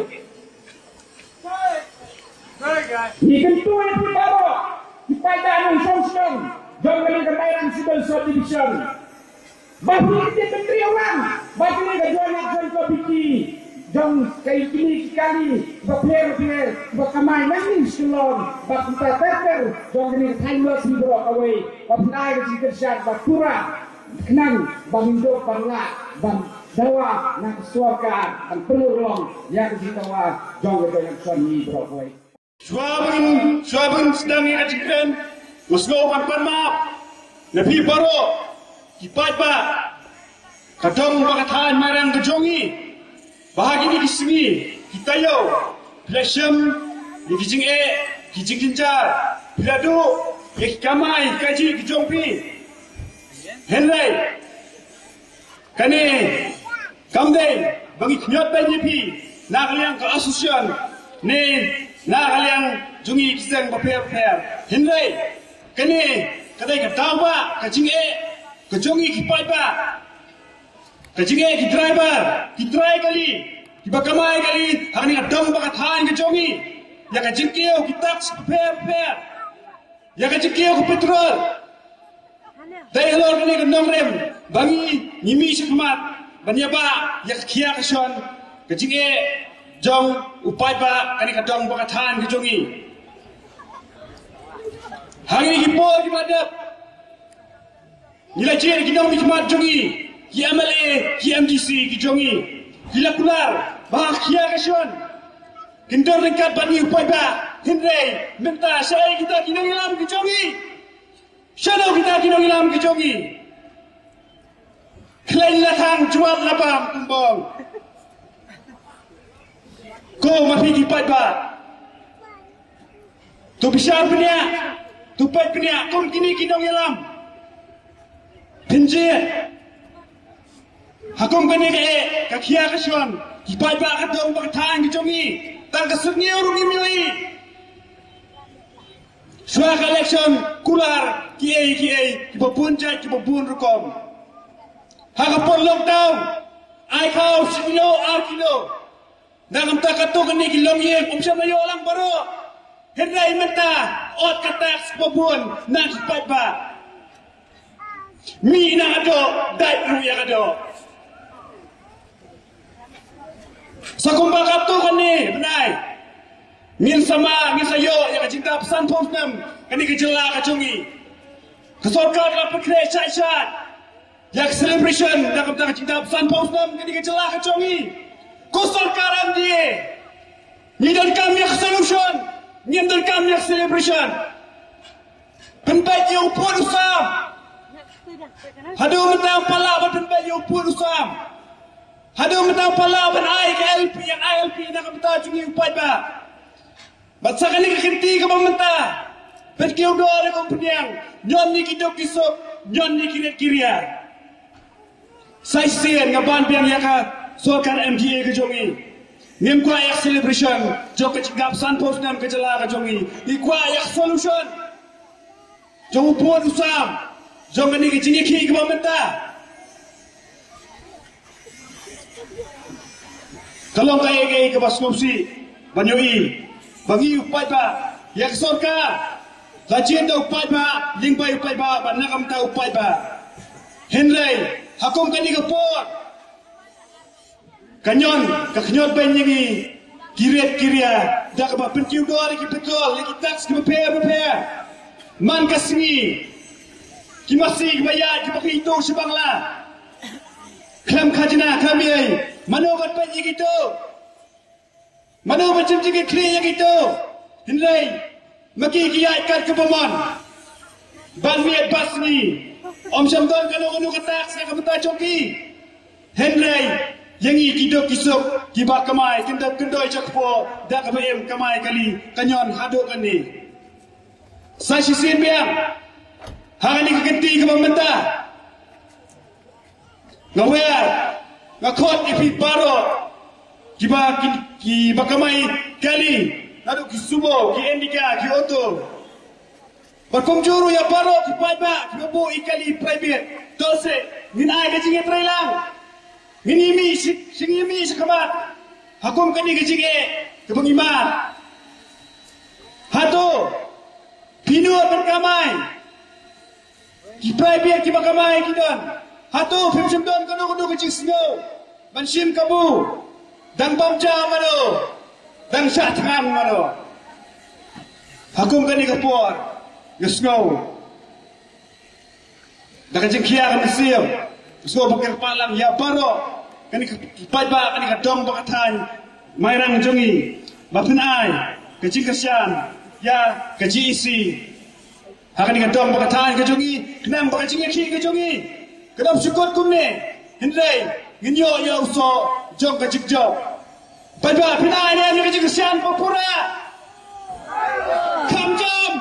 Ngi kyntu ïa phi baroh ki paidbah nongshong shnong jong kane ka Mairang Civil Subdivision. Ba phi ki tip myntri ong lang ba kine ka Joint Action Committee jong ka, kine ki kali bapher bapher ba kamai nangne Shillong bad kumta ter ter jong kane ka thaiñ West Bengal kawei, ba phin ai ka jingkyrshan ba pura khnang ba ngin ïoh ban lah ban dawa na ka sorkar ban pynurlong ïa ka jingdawa jong ka Joint Action Committee baroh kawei. Shuwa ban, shuwa ban sdang ïa ka jingkren, Nga sngewbha ban pan map na phi baroh ki paidbah ka dong bad ka thaiñ Mairang ka jong ngi, ba ha kine ki sngi ki taïew phi la shem ïa ki jingeh, ki jingjynjar, phi la duh ïa ki kamai kajih ki jong phi. Hynrei kane kam dei ba ngi khñiot beiñ ïa phi na ka liang ka association ne na ka liang jong ngi ki seng bapher bapher. Hynrei kane ka dei ka daw ba ka jingeh ka jong ngi ki paidbah, ka jingeh ki driver, ki trai kali, kiba kamai kali ha kane ka dong bad ka thaiñ ka jong ngi, ïa ka jingkiew ki tax bapher bapher, ïa ka jingkiew ka petrol. Dei halor kane ka nongrim ba ngi ngi mih shakhmat ban ïa ba ïa ka khia ka shon ka jingeh jong u paidbah kane ka dong bad ka thaiñ ka jong ngi. Ha ngi ki por kiba dep ngi la jied ki nongmihkhmat jong ngi, ki M L A, ki M D C ki jong ngi, ki la kular ba ha ka khia ka shon kin don ryngkat bad ngi u paidbah. Hynrei mynta shaei kita ki nongïalam ki jong ngi? Shano kita ki nongïalam ki jong ngi? Khlaiñ la thang, jwat la bam, kumbong. Ko ma phi ki paidbah, to bishar bniah, to peit bniah kum kine ki nongïalam. Pynjia ha kum kane ka eh ka khia ka shon ki paidbah ka dong bad ka thaiñ ki jong ngi. Tang ka syrngiew ruh ngim ïohi. Shuwa ka election kular kiei kiei kiba bun jait kiba bun rukom. Ha ka por lockdown ai khaw shi kilo ar kilo. Na ka bynta katto katne ki longïing um shym la ïoh lang baroh. Hynrei mynta ot ka tax ba bun na ki paidbah. Mih na ka doh, dait ruh ïa ka doh. Sa kumba katto katne bnai ngin sa mad, ngin sa ïoh ïa ka jingdap sanphew snem kane ka jylla ka jong ngi. Ka sorkar ka la pynkhreh shai shai ïa ka celebration na ka bynta ka jingdap sanphew snem kane ka jylla ka jong ngi. Ko sorkar M D A, ngi donkam ïa ka solution, ngim donkam ïa ka celebration. Pynbeit ïa u pud u sam. Haduh mynta ym pat lah ban pynbeit ïa u pud u sam. Haduh mynta ym pat lah ban ai ka I L P, ïa ka I L P na ka bynta jong ngi u paidbah. Bad sa kane ka kynti kaba mynta, pynkiew dor ïa ka umphniang, ñion ïa ki duk ki suk, ñion ïa ki rit ki ria. Sa shisien nga ban biang ïa ka sorkar M D A ka jong ngi. Ngim kwah ïa ka celebration jong ka jingdap sanphew snem ka jylla ka jong ngi. Ngi kwah ïa ka solution jong u pud u sam jong kane ka jingïakhih kaba mynta. Ka long kaei kaei kaba sngewsih ban ïohi ba ngi u paidbah, ïa ka sorkar la jied da u paidbah, lyngba u paidbah bad na ka bynta u paidbah. Hynrei ha kum kane ka por ka ñion ka khñiot beiñ ïa ngi ki rit ki ria da kaba pynkiew dor ïa ki petrol, ïa ki tax kiba pher bapher. Man ka sngi ki masi kiba ïaid kiba khie ïa kito sha Bangla. Khlem khajna khlem ei, mano ban peit ïa kito? Mano ban shim jingkitkhlieh ïa kito? Hynrei ma ki ki ïaid kat kaba mon, ban miet ba sngi, ym shym don kano kano ka tax na ka bynta jong ki. Hynrei ïa ngi ki duk ki suk kiba kamai kyndap kyndoi sha kpoh da kaba im kamai kali, ka ñion haduh kane. Sa shisien biang ha kane ka kynti kaba mynta, nga wer, nga khot ïa phi baroh kiba, ki, kiba kamai kali, naduh ki sumo, ki Indica, ki auto. Bad kumjuh ruh ïa baroh ki paidbah kiba buh ïa kali private. To seh ngin ai ka jingïatreilang, ngin ïa mih shi, shi ngin ïa mih shakhmat ha kum kane ka jingeh kaba ngi mad. Hato phi nud ban kamai? Ki private kiba kamai ki don. Hato phim shym don kano kano ka jingsngew ban shim kabu? Dang bam ja mano, dang shah thngan mano? Ha kum kane ka por nga sngew da ka jingkhia ka mynsiem, nga sngew ba kyrpad lang ïa baroh kane ka paidbah, kane ka dong bad ka thaiñ Mairang jong ngi, ba phin ai ka jingkyrshan ïa ka G E C. Ha kane ka dong ba ka thaiñ ka jong ngi, khnang ba ka jingïakhih ka jong ngi kan ym shu kut kumne, hynrei ngin ïoh ïa u soh jong ka jingjop. Paidbah, phin ai ne em ïa ka jingkyrshan ba pura? Kham jam.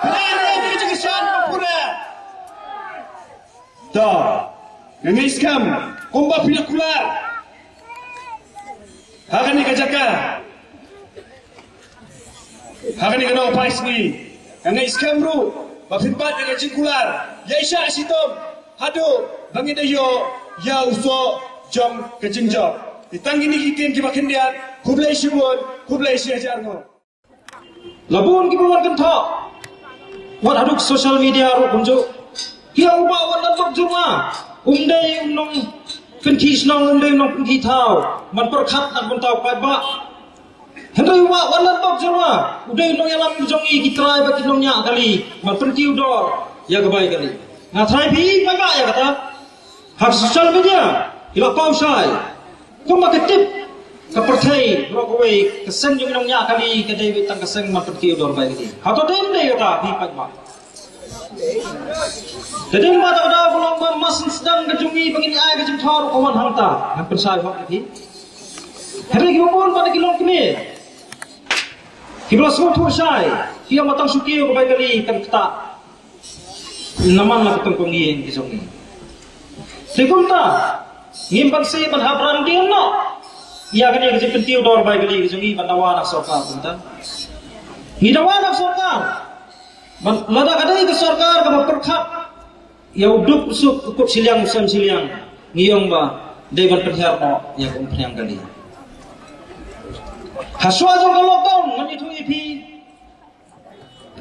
Phin ai ne em ïa ka jingkyrshan ba pura? To, nga ngeit skhem kumba phi la kular ha kane ka jaka, ha kane ka nongpai sngi, nga ngeit skhem ruh ba phin bat ïa ka jingkular ïa i shah shitom haduh ba ngin da ïoh ïa u soh jong ka jingjop. Te tang kine ki ktien kiba khyndiat, khublei shibun, khublei shihajar nguh. La bun kiba wan kynthoh, wat haduh social media ruh kumjuh. Ki ong u Bah Wanlad Bok Jyrwa um dei u nongpynkhih shnong, um dei u nongpynkhih thaw, ban pyrkhat na ka bynta u paidbah. Hynrei u Bah Wanlad Bok Jyrwa u dei u nongïalam jong ngi ki trai bad ki nongñiah kali, ban pynkiew dor ïa ka bai kali. Nga tharai phi i paidbah ïa kata. Ha social media ki la paw shai. Kumba ka tip ka pyrthei baroh kawei, ka seng jong nongñiah kali ka dei tang ka seng ban pynkiew dor bai kali. Hato dei ym dei kata, phi paidbah? Te dei ba ta ka daw ba long ba ma sdang ka jong ngi ba ngin ai ka jingthaw ruh ka wan hangta. Ngan pynshai hok ïa phi. Hynrei kiba bun pat ki longkmie, kiba la sngewthuh shai, ki ong ba tang shu kiew ka bai kali kan ktah. Namar la ka tong kong ïing ka jong ngi. Te kumta ngim banse ban hap rangdien noh ïa kane ka jingpynkiew dor bai kali ka jong ngi ban dawa na ka sorkar kumta. Ngi dawa na ka sorkar ban, lada ka dei ka sorkar kaba pyrkhat ïa u duk u suk, u kup shiliang u sem shiliang, ngi ong ba dei ban pynhiar noh ïa ka umphniang kali. Hashwa jong ka lockdown ngan ïathuh ïa phi,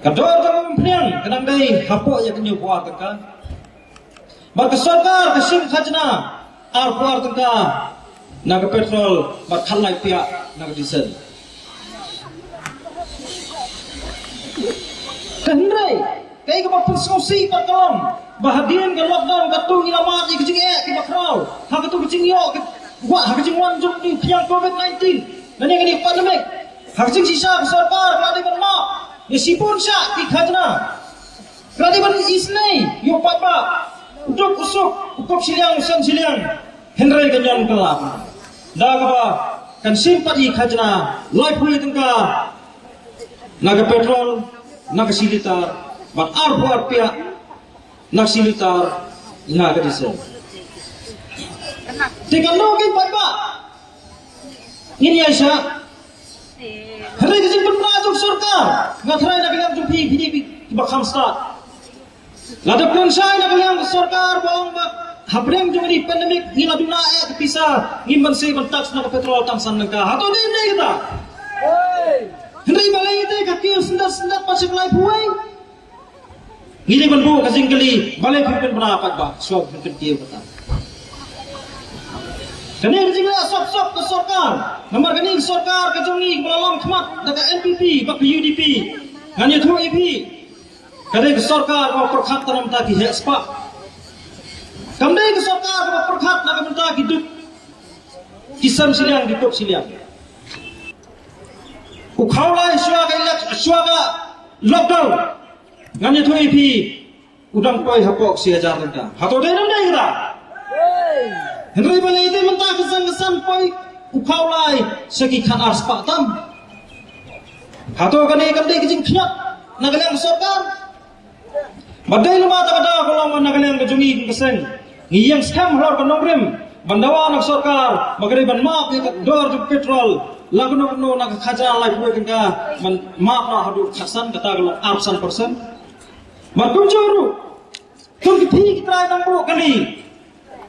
ka dor jong ka umphniang ka dang dei hapoh ïa ka hynñiewphew ar tyngka. Bad ka sorkar ka shim khajna arphew ar tyngka na ka petrol bad khatlai phiah na ka diesel. Te hynrei kaei kaba pynsngewsih pat ka long ba hadien ka lockdown katto ngi la mad ïa ka jingeh kiba khraw ha kato ka jingïoh ka, wah, ha ka jingwan jong ka jingphiang covid nineteen, lane kane ka pandemic. Ha ka jingshisha ka sorkar ka la dei ban map ïa shibun shah ki khajna. Ka la dei ban isynei ïa u paidbah, u duk u suk, u kup shiliang u sem shiliang. Hynrei ka ñion ka la da kaba kan shim pat ïa ki khajna laiphew tyngka na ka petrol, na ka shi litar, bad arphew ar phiah na ka shi litar na ka diesel. Te katno ki paidbah ngin ïaishah? Hynrei ka jingpynbna jong ka sorkar, nga tharai na ka liang jong phi, phi dei kiba kham stad. Lada pynshai na ka liang ka sorkar ba ong ba hapdeng jong kane ka pandemic ngi la duna eh ka pisa, ngim banse ban tax na ka petrol tang san tyngka. Hato dei, dei kata? Hynrei balei te ka kiew syndet syndet ba sha ka laiphew wei? Ngi dei ban buh ka jingkylli, balei phi pynbna pat ba shuwa phi pynkiew kata? Kane ka jingleh sop sop ka sorkar. Namar kane ka sorkar ka jong ngi kaba la lam khmat da ka N P P bad ka U D P, ngan ïathuh ïa phi, ka dei ka sorkar kaba pyrkhat na ka bynta ki heh spah. Kam dei ka sorkar kaba pyrkhat na ka bynta ki duk, ki sem shiliang, ki kup shiliang. U Khawlai shuwa ka elek, shuwa ka lockdown, ngan ïathuh ïa phi, u dang poi hapoh shi hajar tyngka. Hato dei, dang dei kata? Hynrei balei te mynta ka seng ka san poi u Khawlai sha ki khatar spah tam? Hato kane kam dei ka jingkhñiot na ka liang ka sorkar? Ba dei lem bad kata ka long ba na ka liang ka jong ngi ka seng, ngi ïeng skhem halor ka nongrim ban dawa na ka sorkar ba ka dei ban map ïa ka dor jong petrol, la kano kano na ka khajna laiphew tyngka ban map noh haduh khatsan, kata ka long arphew san percent. Bad kumjuh ruh, kum ki phi ki trai nongbuh kali,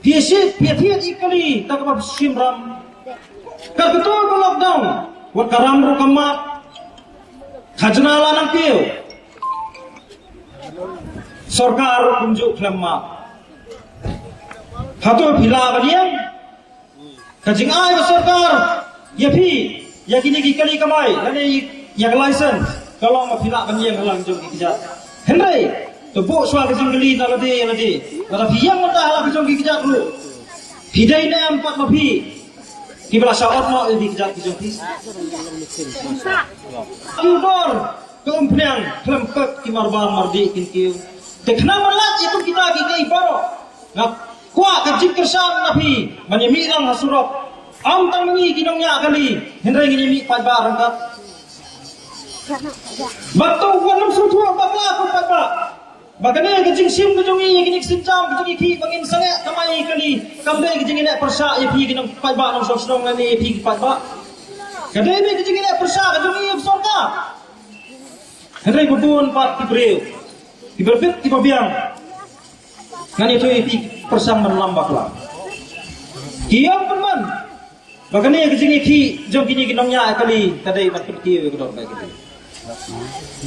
phi ïa shit, phi ïa thied ïa kali, ta kaba shim ram. Kat kato ka lockdown, wat ka ram ruh ka map, khajna la nang kiew. Sorkar ruh kumjuh khlem map. Hato phi lah ban ïeng? Ka jingai ka sorkar ïa phi, ïa kine ki kali kamai, lane ïa ka license, ka long ba phi lah ban ïeng ha la ka jong ki kjat. Hynrei to buh shuwa ka jingkylli na lade ïa lade. Lada phi ïeng mynta ha la ka jong ki kjat ruh, phi dei ne em pat ma phi kiba la shah ot noh ïa ki kjat ki jong phi? Ki dor Ka Umphniang khlem pep ki marbar mardih kin kiew. Te khnang ban lait ïa kum kita ki kiew baroh, nga kwah ka jingkyrshan na phi ban ïa mih lang ha surok. Ym tang ma ngi ki nongñiah kali, hynrei ngin ïa mih paidbah ryngkat. Bad to wat nym sngewthuh bakla kum paidbah ba kane ka jingshim ka jong ngi ïa kine ki sienjam ka jong ngi ki ba ngin sangeh kamai kali kam dei ka jingïaleh pyrshah ïa phi ki nong paidbah nongshong shnong lane ïa phi ki paidbah. Ka dei ka jingïaleh pyrshah ka jong ngi ïa ka sorkar. Hynrei ba bun pat ki briew kiba bit kiba biang. Ngan ïathuh ïa phi pyrshang ban lam bakla. Ki ïoh pynban ba kane ka jingïakhih jong kine ki nongñiah kali ka dei ban pynkiew ïa ka dor bai kali.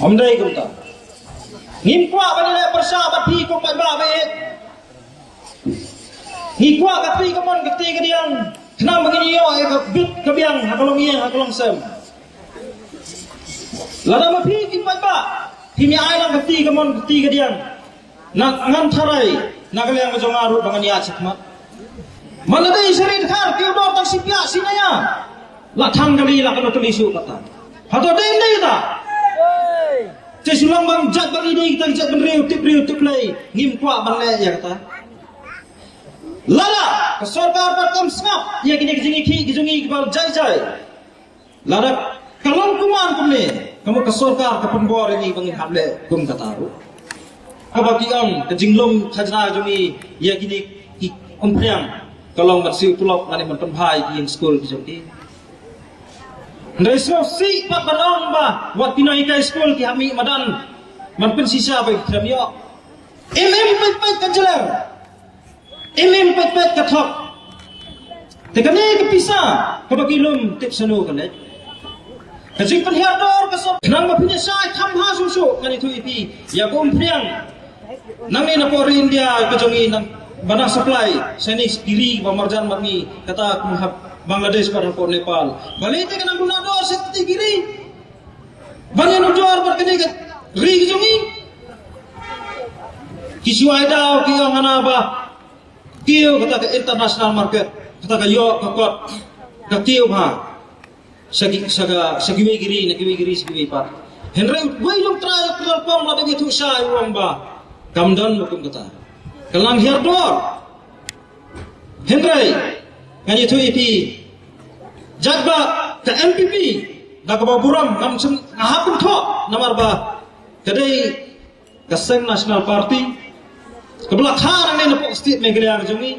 Ym dei kumta. Ngim kwah ban ïaleh pyrshah bad phi kum paidbah ba ïeit. Ngi kwah ka kti kamon ka kti kadiang khnang ba ngin ïoh ïa ka bit ka biang ha ka longïing ha ka longsem. Lada ma phi ki paidbah phim ïa ai lang ka kti kamon ka kti kadiang, na ngan tharai na ka liang ka jong nga ruh ba ngan ïaid shakhmat. Man la dei sha ri dkhar kiew dor tang shi phiah shi naya. La thang kali la kano kali shuh kata. Hato dei ym dei kata? Te shu long bang jait bang ine kita ki jait bynriew tip briew tip Blei ngim kwah ban leh ïa kata. Lada ka sorkar pat kam sngap ïa kine ki jingïakhih ki jong ngi kiba jai jai. Lada ka long kumne kumne, ka mut ka sorkar ka pynbor ïa ngi ba ngin hap leh kum kata ruh. Kaba ki ong ka jinglum khajna jong ngi ïa kine ki Umphniang ka long ban siew tulop lane ban pynbha ïa ki ïing skul ki jong ki. Hynrei sngewsih pat ban ong ba wat ki nonghikai skul ki hap mih madan ban pynshisha ba ki khlem ïoh. Im im peit peit ka jylliew. Im im peit peit ka thok. Te kane ka pisa kaba ki lum tip shano ka leit. Ka jingpynhiar dor ka sor khnang ba phin ïa shai kham ha shuh shuh ngan ïathuh ïa phi ïa ka Umphniang. Nangne na pdeng India ka jong ngi nang ba nang supply Chinese ki ri ba marjan bad ngi kata kum ha Bangladesh bad ha pdeng Nepal. Balei te ka nang duna dor sha kti ki ri. Ban ïanujor bad kane ka ri ka jong ngi. Ki shu ai daw ki ong hana ba kiew kata ka international market, kata ka ïoh ka kot ka kiew bha. Sha ki, sha ka, sha kiwei ki ri na kiwei ki ri sha kiwei pat. Hynrei wei long trai ka pom la da ïathuh shai u ong ba kam don ba kum kata. Ka lang hiar dor. Hynrei ngan ïathuh ïa phi jait ba ka N P P da kaba burom ngam shem nga hap ban thoh namar ba ka dei ka seng National Party kaba la kha nangne na pok state Meghalaya ka jong ngi.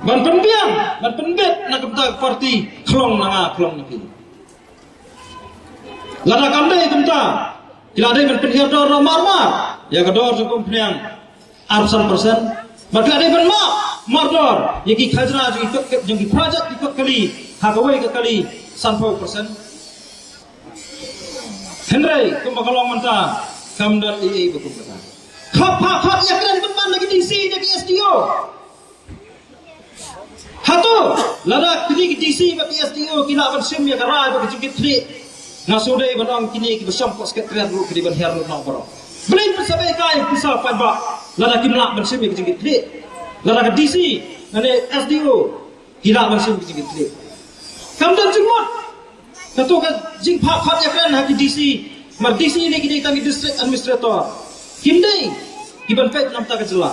Ban pynbiang ban pynbit na ka bynta ka party khlong na nga khlong na phi. Lada kam dei kumta ki la dei ban pynhiar dor na mar mar ïa ka dor jong ka Umphniang. Arphew san persen. Bad ka dei ban map mardor ïa ki khajna jong ki kot jong ki project ki kot kali ha kawei ka kali sanphew persen. Hynrei kumba ka long mynta kam don ei ei ba kum kata. Khap ha khap ïa kren ban ban da ki D C da ki S D O. Hato lada kine ki D C bad ki S D O ki lah ban shim ïa ka rai bad ka jingkit khlieh. Nga shu dei ban ong kine kiba shong ko secretariat ruh ki dei ban hiar lut noh baroh. Balei pynsabe kai pynsabe paidbah lada kim lah ban shim ïa ka jingkit khlieh. Lada ka D C lane S D O ki lah ban shim ïa ka jingkit khlieh. Kam don jingmut. Kato ka jingphah phah ïa kren ha ki D C. Mar D C ne ki dei tang ki district administrator. Kim dei ki ban peit na bynta ka jylla.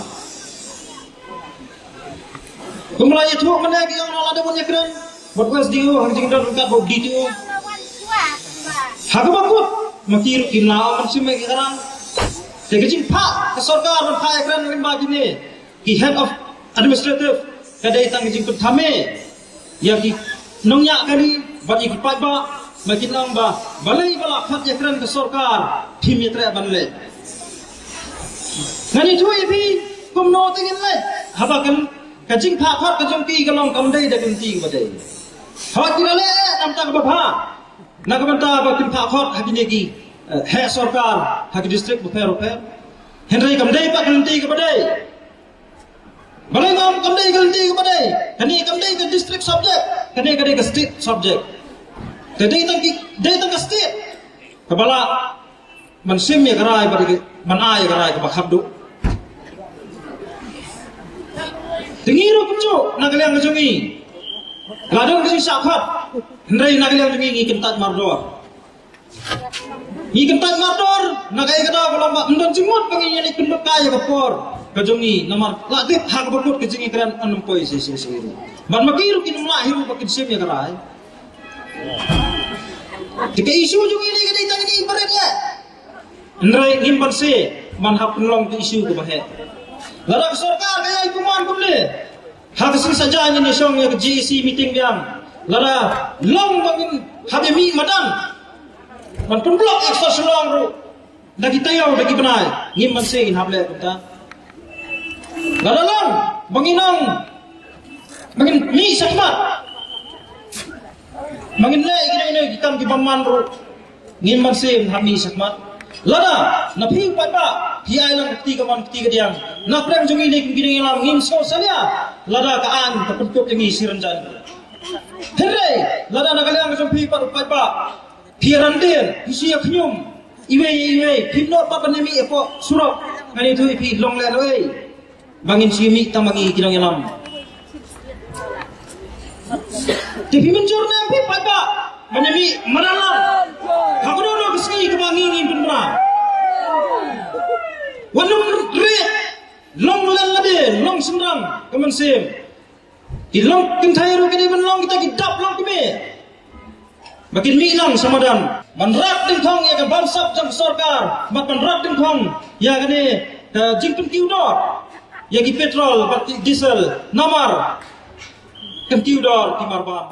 Kumba la ïathuh mynne ki ong la dei ban ïa kren bad S D O ha ki jingdon ryngkat bad D T O. Ha kaba kut ma ki ruh kim lah ban shim ïa ki kara. Te ka jingphah ka sorkar ban phah ïa kren lyngba kine ki head of administrative ka dei tang ka jingpynthame ïa ki nongñiah kali bad ïa ki paidbah ba kin ong ba balei ba la khot ïa kren ka sorkar phim ïa treh ban leh. Ngan ïathuh ïa phi kumno te ngin leh haba kan ka jingphah khot ka jong ki ka long kam dei da ka lynti kaba dei. Haba ki la leh na ka bynta kaba bha na ka bynta ba kin phah khot ha kine ki eh, heh sorkar ha ki district bapher bapher. Hynrei kam dei pat ka lynti kaba dei. Balei ngam kam dei ka lynti kaba dei? Kane kam dei ka district subject, kane ka dei ka state subject. Te dei tang ki dei tang ka state kaba lah ban shim ïa ka rai bad ban ai ïa ka rai kaba khadduh. Te ngi ruh kumjuh na ka liang ka jong ngi la don ka jingshah khot hynrei na ka liang jong ngi ngi kyntait mardor. Ngi kyntait mardor na kaei kata ka long ba ym don jingmut ba ngin ïa leit pynlut kai ïa ka por ka jong ngi, namar la tip ha kaba kut ka jingïakren ym poi shisha shisha. Bad ma ki ruh kin ym lah hi ruh ba kin shim ïa ka rai. Te ka issue jong ngi ne ka dei tang kine barit leh. Hynrei ngim banse ban hap pynlong ka issue kaba heh. Lada ka sorkar ka ïai pynman kumne, ha ka sngi Saitjaiñ ngin ïa shong ïa ka G A C meeting biang. Lada long ba ngin hap ïa mih madan ban pynblok Express Shillong ruh da ki taïew da ki bnai, ngim banse ngin hap leh kumta. Lada long ba ngin ong ba ngin mih shakhmat, ba ngin leh ïa kine kine ki kam ki bymman ruh, ngim banse ngin hap mih shakhmat. Lada na phi u paidbah phi ai lang ka kti kamon kti kadiang, na pdeng jong ngi ne kum ki nongïalam ngim sngew salia lada ka aiñ ka pynkup ïa ngi shi ryngkat. Hynrei lada na ka liang ka jong phi pat u paidbah phi ïa randien, phi shu ïa khñium iwei ïa iwei, phim nud pat ban ïa mih hapoh surok, ngan ïathuh ïa phi long lehnohei ba ngin shu ïa mih tang ma ngi ki nongïalam. Te phi mynjur ne em phi paidbah ban ïa mih madan lang ha kano kano ka sngi kaba ngi ngin pynbna? Wat nym rieh, long lad lade, long shynrang ka mynsiem. Ki long kynthei ruh ki dei ban long kita ki dap long kmie ba kin mih lang sha madan ban rat dyngkhong ïa ka bamsap jong ka sorkar, bad ban rat dyngkhong ïa kane ka jingpynkiew dor ïa ki petrol bad ki diesel, namar kynkiew dor ki marban.